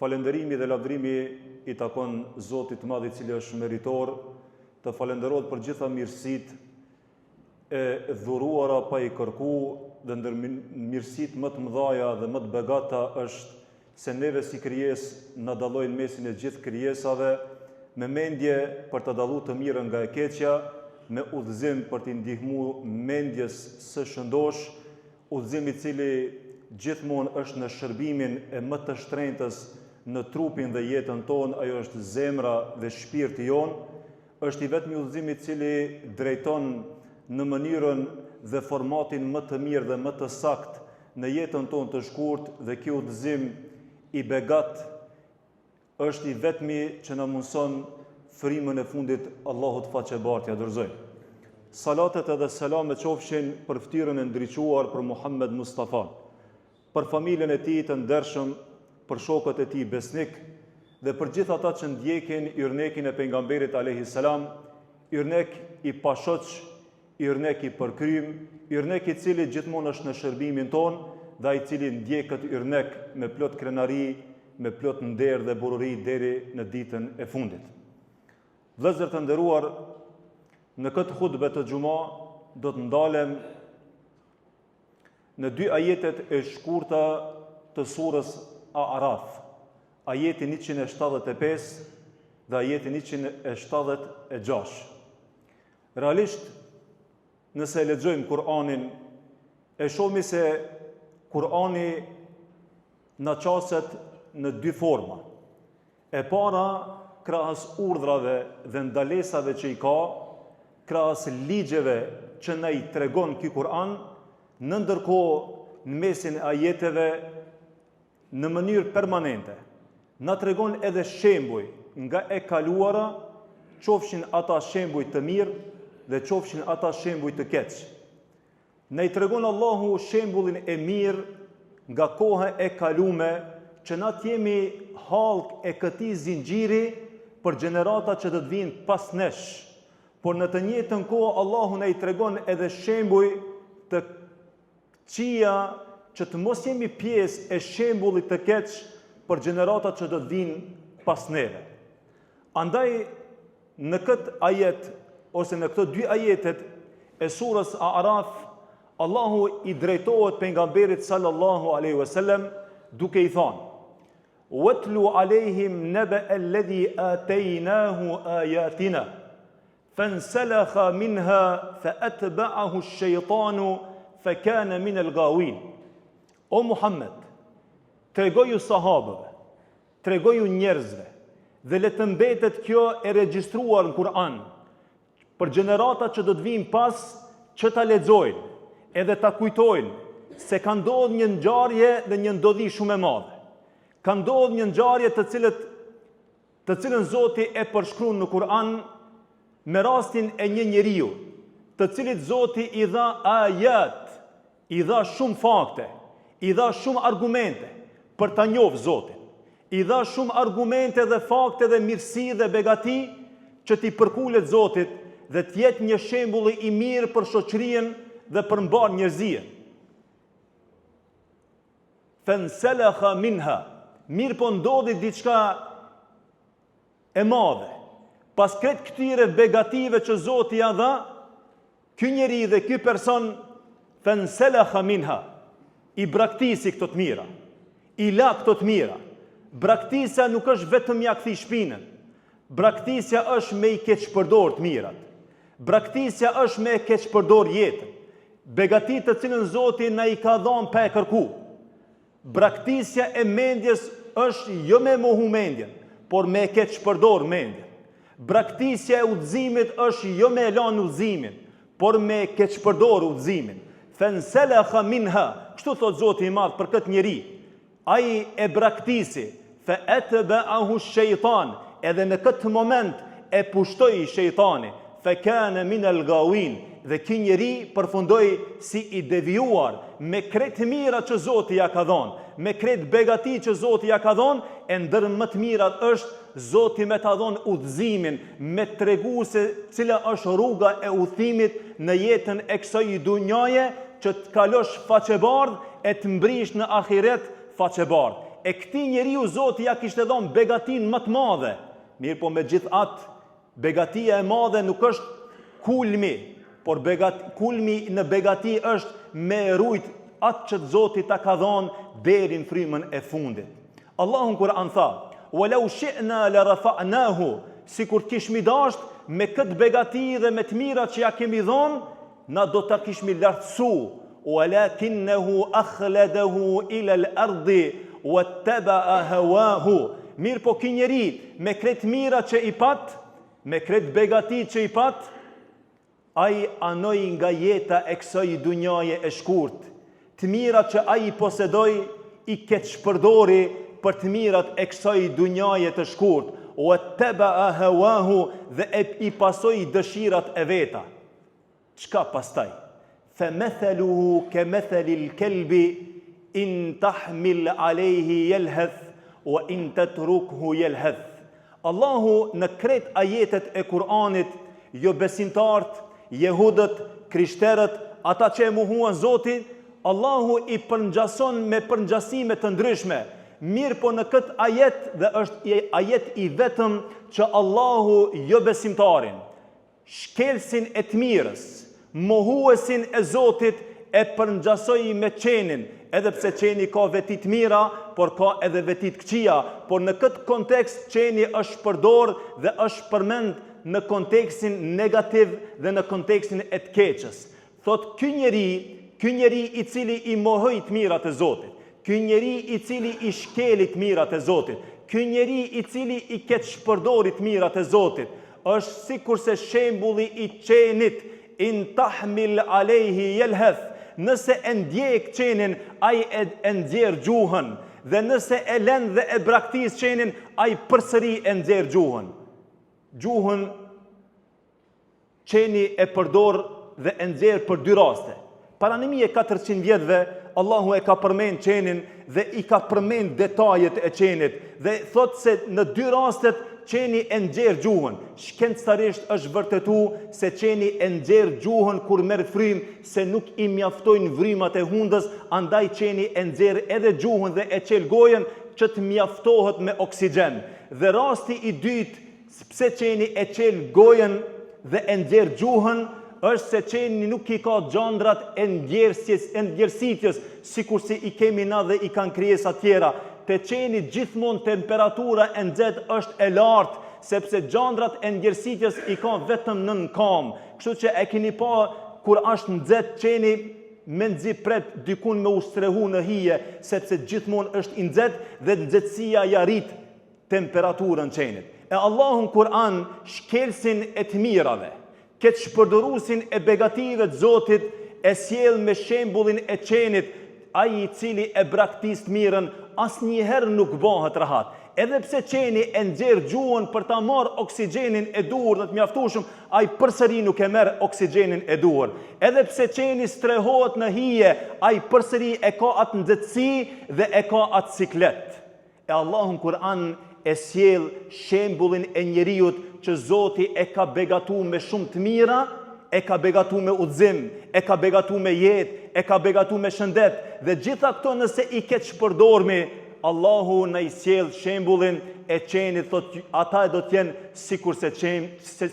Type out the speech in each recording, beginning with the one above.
Falënderimi dhe lavdërimi i takon Zotit të Madh i cili është meritor të falënderohet për gjitha mirësitë e dhuruara pa i kërku dhe ndër mirësitë më të mëdhaja dhe më të begata është se neve si krijesë na dalloi në mesin e gjithë krijesave me mendje për ta dallu të mirën nga e keqja, me udhëzim për t'i ndihmu mendjes së shëndoshë, Udhëzim i cili gjithmonë është në shërbimin e më të shtrenjtës në trupin dhe jetën tonë, ajo është zemra dhe shpirti jonë, është i vetmi udhëzim i cili drejton në mënyrën dhe formatin më të mirë dhe më të saktë në jetën tonë të shkurtë dhe ky udhëzim i begatë Është i vetmi që na mundëson frymën e fundit Allahut faqebardhë t'ia dorëzojmë. Salatet edhe selamet qofshin për fytyrën e ndriçuar për Muhammed Mustafa, për familjen e tij të ndershëm, për shokët e tij besnik dhe për gjithë ata që ndjekin yrnekin e pejgamberit alejhi selam, yrnek i pashoq, yrnek i përkrym, yrnek i cili gjithmonë është në shërbimin tonë dhe ai i cili ndjek këtë yrnek me plot krenari, me plot nder dhe burrëri deri në ditën e fundit. Vëllezër të nderuar, në këtë hutbe të xhuma do të ndalem në dy ajetet e shkurta të surës A'raf, ajeti 175 dhe ajeti 176. Realisht, nëse e lexojmë Kur'anin, e shohmi se Kur'ani na qaset në dy forma. E para, krahas urdhrave dhe ndalesave që i ka, krahas ligjeve që na i tregon ky Kur'an, në ndërkohë në mesin e ajeteve në mënyrë permanente, na tregon edhe shembuj nga e kaluara, qofshin ata shembuj të mirë dhe qofshin ata shembuj të keq. Na i tregon Allahu shembullin e mirë nga koha e kalume që na të jemi hallkë e këtij zinxhiri për gjeneratat që do të vijnë pas nesh. Por në të njëjtën kohë Allahu na i tregon edhe shembuj të këqija që të mos jemi pjesë e shembullit të keq për gjeneratat që do të vijnë pas neve. Andaj në këtë ajet ose në këto dy ajetet e surës A'raf Allahu i drejtohet pejgamberit sallallahu alaihi wasallam duke i thanë Watlu alejhim naba alladhi ataynahu ayatina Fansalakha minha fa atba'ahu ash-shaytanu fa kana min al-ghawin. O Muhammed, tregoju sahabëve, tregoju njerëzve dhe le të mbetet kjo e regjistruar në Kur'an për gjeneratat që do të vijnë pas që ta lexojnë edhe ta kujtojnë se ka ndodhur një ngjarje dhe një ndodhi shumë e madhe. Ka ndodhur një ngjarje të cilët të cilën Zoti e përshkruan në Kur'an me rastin e një njeriu, të cilit Zoti i dha ajat, i dha shumë fakte, i dha shumë argumente për ta njohur Zotin. I dha shumë argumente dhe fakte dhe mirësi dhe begati që t'i përkulet Zotit dhe të jetë një shembull i mirë për shoqërinë dhe për mbarë njerëzinë. Fenselekha minha, mirëpo ndodhi diçka e madhe. Pas krejt këtyre begative që Zoti ia dha, ky njeri dhe ky person fenselekha minha, i braktisi këto të mira, i la këto të mira. Braktisja nuk është vetëm ia kthy shpinën, braktisja është me i keqpërdor të mirat. Braktisja është me e keqpërdor jetën. Begati të cilën Zoti na i ka dhanë pa e kërku. Braktisja e mendjes është jo me mohu mendjen, por me e keqpërdor mendjen. Braktisja e udhëzimit është jo me e lanë udhëzimin, por me e keqpërdor udhëzimin. Fenselekha minha, kështu thotë Zoti i Madh për këtë njeri, Ai e braktisi, fe etbeahu shejtan, edhe në këtë moment e pushtoi shejtani, fe kane min el gawin, dhe ky njeri përfundoi si i devijuar me krejt të mirat që Zoti ja ka dhonë, me krejt begati që Zoti ja ka dhonë, e ndër më të mirat është Zoti me ta dhonë udhëzimin, me tregu se cila është rruga e udhëtimit në jetën e kësaj dunjaje, që të kalosh faqebardhë e të mbrish në ahiret faqebardhë. E këtij njeriu Zoti ia kishte dhonë begatinë më të madhe. Mirëpo megjithatë, begatia e madhe nuk është kulmi, por begat, kulmi në begati është me rujt atë që Zoti ta ka dhonë deri në frymën e fundit. Allahu në Kur'an tha: "Wa law shi'na la rafa'nahu", sikur të kishmi dasht me këtë begati dhe me të mirat që ja kemi dhonë, na do ta kishmi lartësu, walakinnahu akhladahu ila al-ardi wattaba'a hawahu. Mirëpo ky njeri me krejt mirat që i pat, me krejt begatitë që i pat, Ai anoi nga jeta e kësaj dunjaje e shkurt. Të mirat që ai i posedoi i keqpërdori për të mirat e kësaj dunjaje të shkurt. Wattaba'a hawahu dhe e i pasoi dëshirat e veta. Çka pastaj? Fe metheluhu ke methelil kelbi in tahmil alejhi jelheth wa in tetrukhu jelheth. Allahu në krejt ajetet e Kur'anit, jobesimtarët, jehudët, krishterët, ata që e mohuan Zotin, Allahu i përngjason me përngjasime të ndryshme. Mirëpo në këtë ajet dhe është ajet i vetëm që Allahu jobesimtarin, Shkelësin e të mirës, mohuesin e Zotit e përngjasoi me qenin, edhe pse qeni ka veti të mira, por ka edhe veti të këqija, por në këtë kontekst qeni është përdor dhe është përmend në kontekstin negativ dhe në kontekstin e të keqes. Thotë ky njeri, ky njeri i cili i mohoi të mirat e Zotit, ky njeri i cili i shkeli të mirat e Zotit, ky njeri i cili i keqpërdori të mirat e Zotit, është sikurse shembulli i qenit, in tahmil alejhi jelheth, nëse e ndjek qenin, ai e, e nxjerr gjuhën, dhe nëse e len dhe e braktis qenin, ai përsëri e nxjerr gjuhën. Gjuhën Qeni e përdor dhe e nxjerr për dy raste. Para 1400 vjetëve Allahu e ka përmend qenin dhe i ka përmend detajet e qenit dhe thotë se në dy rastet qeni e nxjerr gjuhën. Shkencëtarisht është vërtetu se qeni e nxjerr gjuhën kur merr frymë se nuk i mjaftojnë vrymat e hundës, andaj qeni e nxjerr edhe gjuhën dhe e çel gojën që të mjaftohet me oksigjen. Dhe rasti i dytë Pse qeni e çel gojën dhe e nxjerr gjuhën, është se qeni nuk i ka gjandrat e ndjersjes, e ndjersitjes, sikurse i kemi na dhe i kanë krijesat tjera. Te qeni gjithmonë temperatura e nxehtë është e lartë, sepse gjandrat e ndjersitjes i ka vetëm nën kamë. Kështu që e keni pa kur është nxehtë qeni mezi pret dikun me u strehu në hije, sepse gjithmonë është i nxehtë dhe nxehtësia ja rrit temperaturën qenit. E Allahu në Kur'an shkelësin e të mirave, keqpërdoruesin e begative të Zotit e sjell me shembullin e qenit, ai i cili e braktis të mirën asnjëherë nuk bëhet rahat. Edhe pse qeni e nxjerr gjuhën për ta marrë oksigjenin e duhur dhe të mjaftueshëm, ai përsëri nuk e merr oksigjenin e duhur. Edhe pse qeni strehohet në hije, ai përsëri e ka atë nxehtësi dhe e ka atë siklet. E Allahu në Kur'an e sjell shembullin e njeriut që Zoti e ka begatu me shumë të mira, e ka begatu me udhëzim, e ka begatu me jetë, e ka begatu me shëndet dhe gjitha këto nëse i keqpërdormi, Allahu na i sjell shembullin e qenit, thotë ata do të jenë sikurse qen,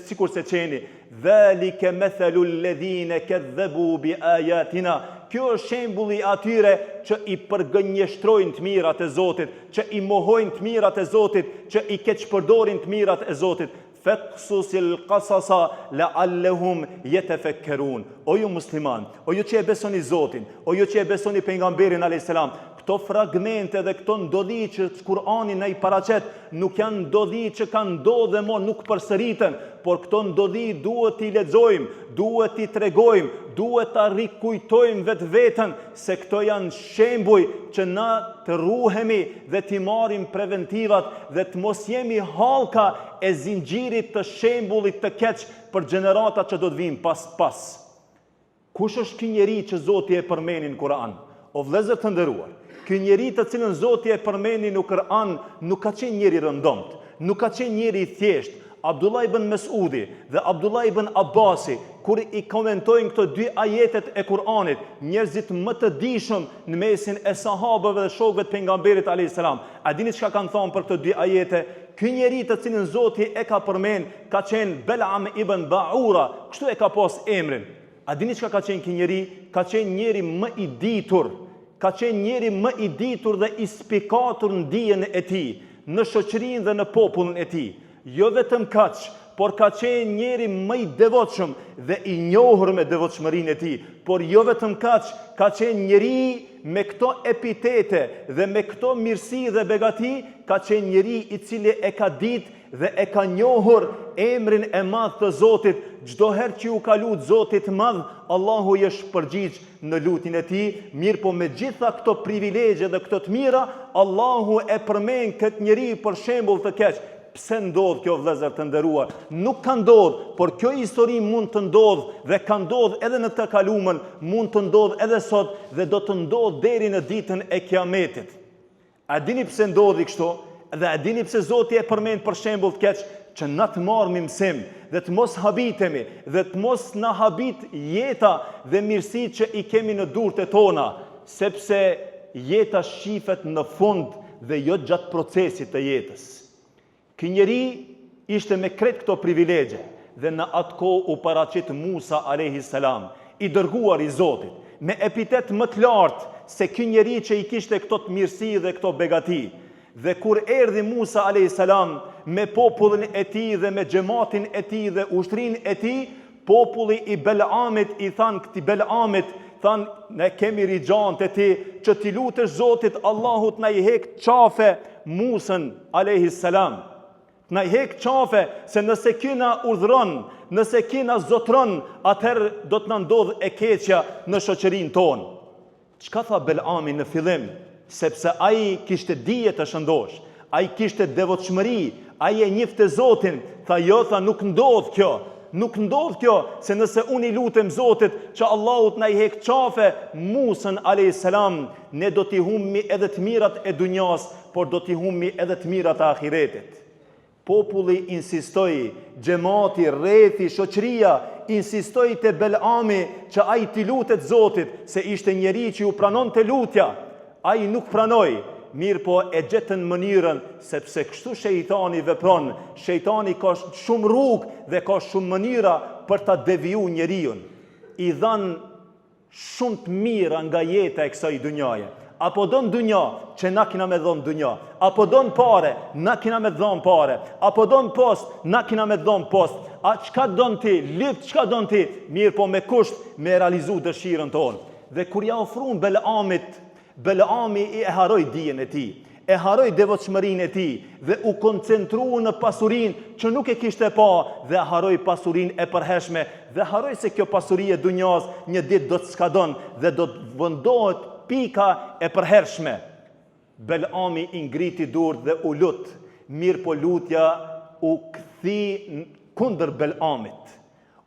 sikurse qeni. Dhalike methelu ledhine kedhebu bi ajatina. Kjo është shembulli i atyre që i përgënjeshtrojnë të mirat e Zotit, që i mohojnë të mirat e Zotit, që i keqpërdorin të mirat e Zotit. Feksusil kasasa leallehum jetefekkerun. O ju musliman, o ju që e besoni Zotin, o ju që e besoni pejgamberin a.s. Këto fragmente dhe këto ndodhi që Kur'ani na i paraqet, nuk janë ndodhi që kanë ndodhë dhe mo nuk përsëriten, por këto ndodhi duhet t'i lexojmë, duhet t'i tregojmë, duhet ta rikujtojmë vetveten se këto janë shembuj që na të ruhemi dhe t'i marrim preventivat dhe të mos jemi hallka e zinxhirit të shembullit të keq për gjeneratat që do të vijnë pas pas. Kush është ky njeri që Zoti e përmeni në Kur'an? O vëllezër të nderuar, ky njeri të cilën Zoti e përmeni në Kur'an nuk ka qenë njeri i rëndomtë, nuk ka qenë njeri i thjeshtë. Abdullah ibn Mesudi dhe Abdullah ibn Abbasi, kur i komentojnë këto dy ajetet e Kur'anit, njerëzit më të dijshëm në mesin e sahabëve dhe shokëve të pejgamberit alayhis salam, a dini çka kanë thënë për këto dy ajete? Ky njeri të cilin Zoti e ka përmend, ka qenë Bel'am ibn Ba'ura, kështu e ka pas emrin. A dini çka ka qenë ky njeri? Ka qenë njeri më i ditur, ka qenë njeri më i ditur dhe i spikatur në dijen e tij, në shoqërinë dhe në popullin e tij. Jo vetëm kaq, por ka qenë njeri më i devotshëm dhe i njohur me devotshmërinë e tij, por jo vetëm kaq, ka qenë njeri me këto epitete dhe me këto mirësi dhe begati, ka qenë njeri i cili e ka ditë dhe e ka njohur emrin e madh të Zotit, çdo herë që iu ka lut Zotit të madh, Allahu i është përgjigj në lutjen e tij, mirëpo me gjitha këto privilegje dhe këto të mira, Allahu e përmend këtë njeri për shembull të keq. Pse ndodh kjo vëllezër të nderuar? Nuk ka ndodh, por kjo histori mund të ndodh dhe ka ndodh edhe në të kalumen, mund të ndodh edhe sot dhe do të ndodh deri në ditën e Kiametit. A dini pse ndodhi kështu? Dhe a dini pse Zoti e përmend për shembull të keq që na të marrim mësim dhe të mos habitemi dhe të mos na habit jeta dhe mirësitë që i kemi në durët e tona, sepse jeta shifet në fund dhe jo gjatë procesit të jetës. Ky njeri ishte me krejt këto privilegje dhe në atë kohë u paraqit Musa alejhi selam, i dërguar i Zotit, me epitet më të lartë se ky njeri që i kishte këto të mirësi dhe këto begati. Dhe kur erdhi Musa alejhi selam me popullin e tij dhe me xhematin e tij dhe ushtrinë e tij, Populli i Bel'amit i thanë këtij Bel'amit, thanë, ne kemi rixhanë te ti që t'i lutesh Zotit Allahut na i hek qafe Musën alejhi selam. Na i hek qafe se nëse ky na urdhëron, nëse ky na zotëron, atëherë do të na ndodhë e keqja në shoqërinë tonë. Çka tha Bel'ami në fillim? Sepse ai kishte dije të shëndoshë, ai kishte devotshmëri, ai e njifte Zotin, tha jo, tha nuk ndodh kjo, nuk ndodh kjo, se nëse unë i lutem Zotit që Allahu të na i hek qafe Musën alayhis salam, ne do t'i hummi edhe të mirat e dunjas, por do t'i hummi edhe të mirat e ahiretit. Populli insistoi, xhemati, rrethi, shoqëria, insistoi te Bel'ami që ai t'i lutet Zotit, se ishte njeri që iu pranonte lutja. Ai nuk pranoi, mirëpo e gjetën mënyrën, sepse kështu shejtani vepron, shejtani ka shumë rrugë dhe ka shumë mënyra për ta deviju njeriun. I dhanë shumë të mira nga jeta e kësaj dunjaje. A po don dunja, qe na kina me dhonë dunja. A po don pare, na kina me dhonë pare. A po don post, na kina me dhonë post. A çka don ti, lyp çka don ti, mirëpo me kusht me realizu dëshirën tonë. Dhe kur ja ofrun Bel'amit Bel'ami i e harroi dijen e tij, e harroi devotshmërinë e tij dhe u koncentrua në pasurinë që nuk e kishte pa dhe e harroi pasurinë e përhershme dhe harroi se kjo pasuri e dunjas një ditë do të skadon dhe do të vendohet pika e përhershme. Bel'ami i ngriti durt dhe u lut, mirëpo lutja u kthi kundër Bel'amit.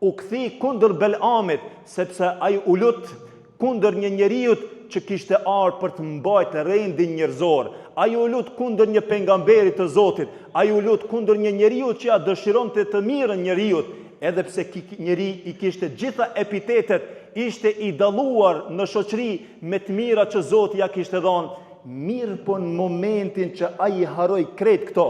U kthi kundër Bel'amit, sepse ai u lut kundër një njeriut që kishte ardhur për të mbajtë rendin njerëzor. Ai u lut kundër një pejgamberi të Zotit. Ai u lut kundër një njeriu që ia dëshironte të mirën njeriut, edhe pse ky njeri i kishte gjitha epitetet, ishte i dalluar në shoqëri me të mira që Zoti ia kishte dhënë, mirëpo në momentin që ai i harroi krejt këto,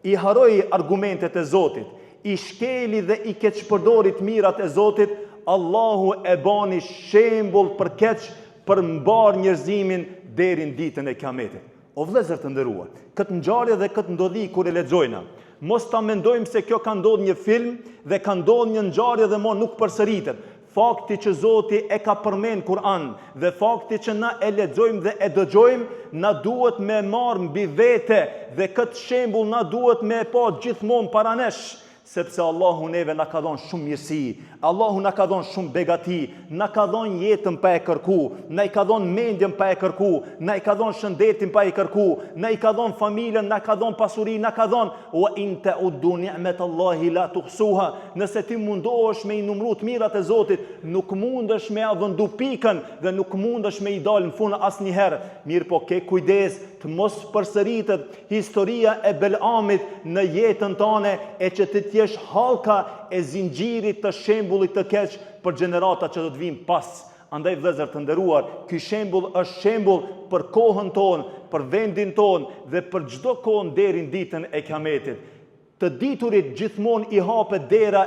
I harroi argumentet e Zotit, i shkeli dhe i keqpërdori të mirat e Zotit, Allahu e bani shembull për keq për mbarë njerëzimin deri në ditën e Kiametit. O vëllezër të nderuar, këtë ngjarje dhe këtë ndodhi kur e lexojna, mos ta mendojmë se kjo ka ndodhur një film dhe ka ndodhur një ngjarje dhe mo nuk përsëritet. Fakti që Zoti e ka përmend Kur'an dhe fakti që na e lexojmë dhe e dëgjojmë, na duhet me marrë mbi vete dhe këtë shembull na duhet me e pa gjithmonë para nesh, sepse Allahu neve na ka dhënë shumë mirësi, Allahu na ka dhënë shumë begati, na ka dhënë jetën pa e kërku, na i ka dhënë mendjen pa e kërku, na i ka dhënë shëndetin pa e kërku, na i ka dhënë familjen, na ka dhënë pasuri, na ka dhënë Wa in ta'uddu ni'mat Allahi la tuhsuha. Nëse ti mundohesh me i numru të mirat e Zotit, nuk mundesh me ia vendu pikën dhe nuk mundesh me i dalë në fund asnjëherë. Mirëpo ke kujdes të mos përsëritet historia e Belamit në jetën tane e që ti të. thjesht hallka e zinxhirit të shembullit të keq për gjeneratat që do të vijnë pas. Andaj vëllezër të nderuar, ky shembull është shembull për kohën tonë, për vendin tonë dhe për çdo kohë deri në ditën e Kiametit. Të diturit gjithmonë i hapet dera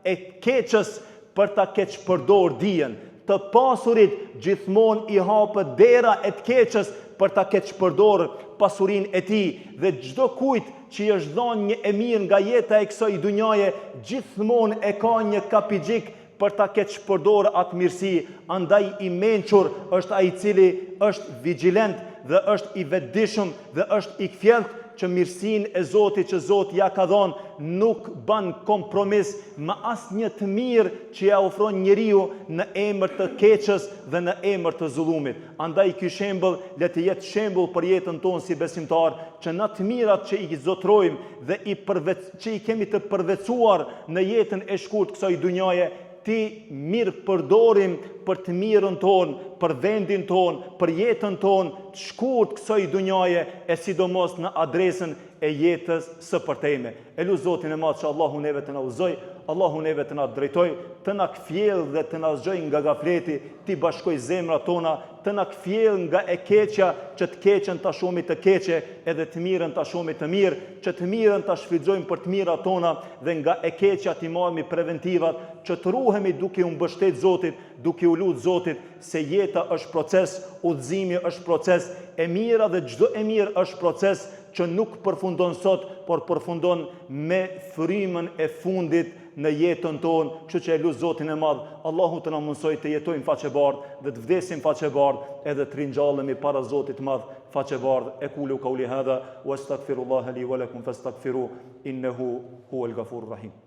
e keqes për ta keqpërdorë dijen. Të pasurit gjithmonë i hapet dera e të keqes për ta keqpërdorë pasurinë e tij dhe çdo kujt që i është dhënë një e mirë nga jeta e kësaj dunjaje gjithmonë e ka një kapixhik për ta keqpërdorë atë mirësi, andaj i mençur është ai i cili është vigjilent dhe është i vetëdijshëm dhe është i kthjelltë që mirësinë e Zotit që Zoti ja ka dhënë nuk ban kompromis me asnjë të mirë që ja ofron njeriu në emër të keqes dhe në emër të zullumit. Andaj ky shembull le të jetë shembull për jetën tonë si besimtar që na të mirat që i zotërojmë dhe i përvet, që i kemi të përvetësuar në jetën e shkurt kësaj dunjaje, t'i mirëpërdorim për të mirën tonë, për vendin tonë, për jetën tonë të shkurt kësaj dunjaje e sidomos në adresën e jetës së përtejme. E lus Zotin e Madh që Allahu neve të na udhëzojë, Allahu neve të na drejtojë, të na kthjellë dhe të na zgjojë nga gafleti, t'i bashkojë zemrat tona, të na kthjellë nga e keqja, që të keqen ta shohmi të keqe, edhe të mirën ta shohmi të mirë, që të mirën ta shfrytëzojmë për të mirat tona dhe nga e keqja t'i marrmi preventivat, që të ruhemi duke u mbështet Zotit, duke u lut Zotit se jeta është proces, udhëzimi është proces, e mira dhe çdo e mirë është proces që nuk përfundon sot, por përfundon me frymën e fundit në jetën tonë, kështu që e lus Zotin e Madh, Allahu të na mundësojë të jetojmë faqebardhë dhe të vdesim faqebardhë, edhe të ringjallemi para Zotit të Madh faqebardhë. Ekulu kauli hadha wa astaghfirullaha li wa lakum fastaghfiru innehu huwal ghafurur rahim.